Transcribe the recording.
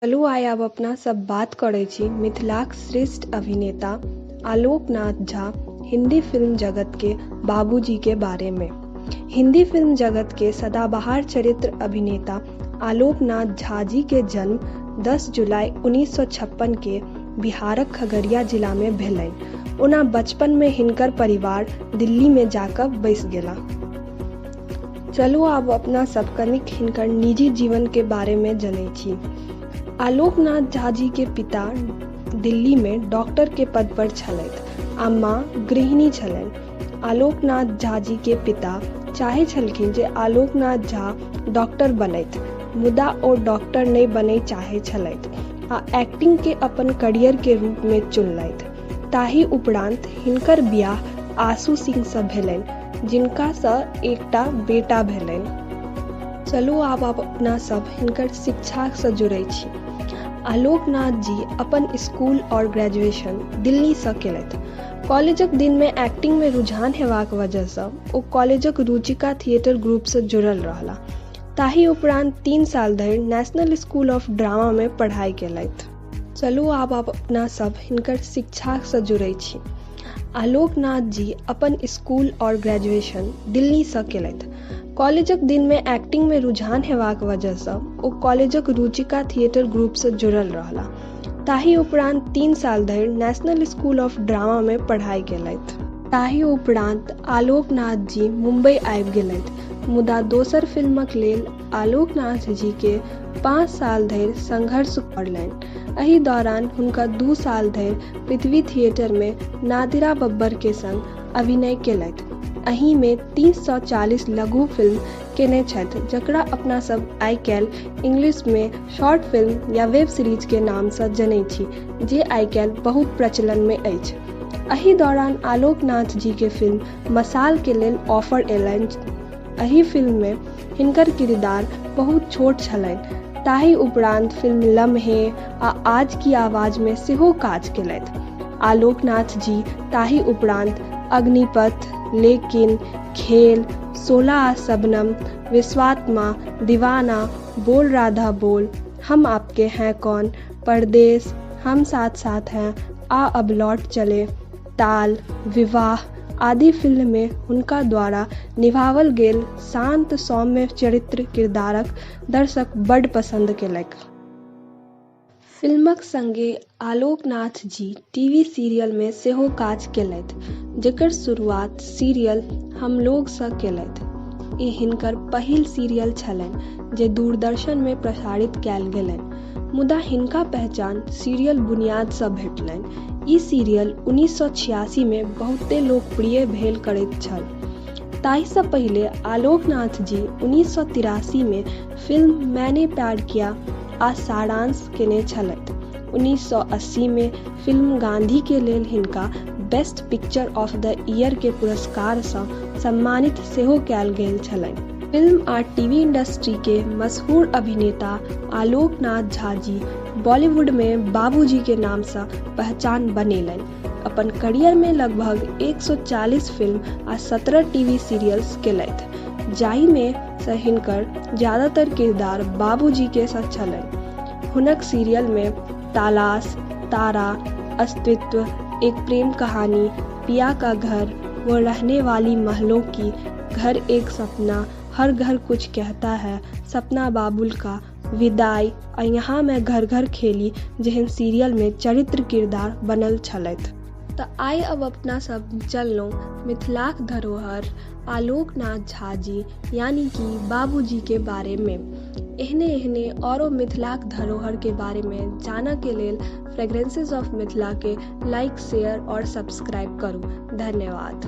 चलू आइ आब अपना सब बात करै छी मिथिलाक श्रेष्ठ अभिनेता आलोक नाथ झा हिंदी फिल्म जगत के बाबूजी के बारे में। हिंदी फिल्म जगत के सदाबहार चरित्र अभिनेता आलोक नाथ झा जी के जन्म 10 जुलाई 1956 के बिहारक खगड़िया जिला में भेलनि। ओना बचपन में हिनकर परिवार दिल्ली में जाकर बसि गेला। चलू आब अपना सब कनिक हिनकर निजी जीवन के बारे में जनै छी। आलोक नाथ झा जी के पिता दिल्ली में डॉक्टर के पद पर छलथि आ माँ गृहिणी छलनि। आलोक नाथ झा जी के पिता चाहै छलखिन जे आलोक नाथ झा डॉक्टर बनथि, मुदा ओ डॉक्टर नहि बनय चाहै छलथि आ एक्टिंग के अपन करियर के रूप में चुनलथि। ताहि उपरांत हिनकर बियाह आशु सिंह सँ भेलनि, जिनका सँ एकटा बेटा भेलनि। चलू आब अपना सब हिनकर शिक्षा सँ जुड़ै छी। आलोक नाथ जी अपन स्कूल और ग्रेजुएशन दिल्ली सँ केलथि। कॉलेजक दिन में एक्टिंग में रुझान हेबाक वजह सँ ओ कॉलेजक रुचिका थिएटर ग्रुप सँ जुड़ल रहला। ताहि उपरांत 3 साल धरि नेशनल स्कूल ऑफ ड्रामा में पढ़ाई केलथि। चलू आब अपना सब हिनकर शिक्षा सँ जुड़ै छी। आलोक नाथ जी अपन स्कूल और ग्रेजुएशन दिल्ली सँ केलथि। कॉलेजक दिन में एक्टिंग में रुझान हेबाक वजह सँ ओ कॉलेजक रुचिका थिएटर ग्रुप सँ जुड़ल रहला। ताहि उपरांत 3 साल धरि नेशनल स्कूल ऑफ ड्रामा में पढ़ाई केलथि। ताहि उपरांत आलोक नाथ जी मुंबई आबि गेलथि, मुदा दोसर फिल्मक लेल आलोक नाथ जी के 5 साल धरि संघर्ष पड़लनि। एहि दौरान हुनका 2 साल धरि पृथ्वी थिएटर में नादिरा बब्बर के संग अभिनय केलथि। एहि में 340 लघु फिल्म केने छथि, जकरा अपना सब आइ काल्हि इंग्लिश में शॉर्ट फिल्म या वेब सीरीज के नाम सँ जनै छी, जे आइ काल्हि बहुत प्रचलन में अछि। एहि दौरान आलोक नाथ जी के फिल्म मसाल के लेल ऑफर एलनि। एहि फिल्म में हिनकर किरदार बहुत छोट छलनि। ताहि उपरांत फिल्म लम्हे आ आज की आवाज में सेहो काज केलथि। आलोक नाथ जी ताहि उपरांत अग्निपथ, लेकिन, खेल, 16 आ शबनम, विश्वात्मा, दीवाना, बोल राधा बोल, हम आपके हैं कौन, परदेश, हम साथ साथ हैं, आ अब लौट चले, ताल, विवाह आदि फिल्म में हुनका द्वारा निभावल गेल शांत सौम्य चरित्र किरदारक दर्शक बड पसंद केलक। फिल्मक संगे आलोक नाथ जी टीवी सीरियल में सेहो काज केलथि, जेकर शुरुआत सीरियल हम लोग सँ केलथि। ई हिनकर पहिल सीरियल छलनि जे दूरदर्शन में प्रसारित कयल गेलनि, मुदा हिनका पहचान सीरियल बुनियाद सँ भेटलनि। ई सीरियल 1986 में बहुते लोकप्रिय भेल करैत छल। ताहि सँ पहिले आलोक नाथ जी 1983 में फिल्म मैंने प्यार किया आ सारांश केने छलथि। 1980 में फिल्म गांधी के लेल हिनका best picture of the year के पुरस्कार सँ सम्मानित सेहो कयल गेल छलनि। फिल्म आ टीवी इंडस्ट्री के मशहूर अभिनेता आलोक नाथ झा जी बॉलीवुड में बाबूजी के नाम सँ पहचान बनेलनि। अपन करियर में लगभग 140 फिल्म आ 17 टीवी सीरियल्स केलथि, जाहि में सँ हिनकर ज्यादातर किरदार बाबूजी के साथ छलनि। हुनक सीरियल में तालाश, तारा, अस्तित्व, एक प्रेम कहानी, पिया का घर, वो रहने वाली महलों की, घर एक सपना, हर घर कुछ कहता है, सपना बाबुल का, विदाई आ यहाँ मैं घर घर खेली जेहन सीरियल में चरित्र किरदार बनल छलथि। तऽ आइ अब अपना सब चललहुँ मिथिलाक धरोहर आलोक नाथ झा जी यानी कि बाबूजी के बारे में। एहने एहने औरो मिथिलाक धरोहर के बारे में जानऽ के लेल फ्रेग्रेंसेस ऑफ मिथिला के लाइक, शेयर और सब्सक्राइब करू। धन्यवाद।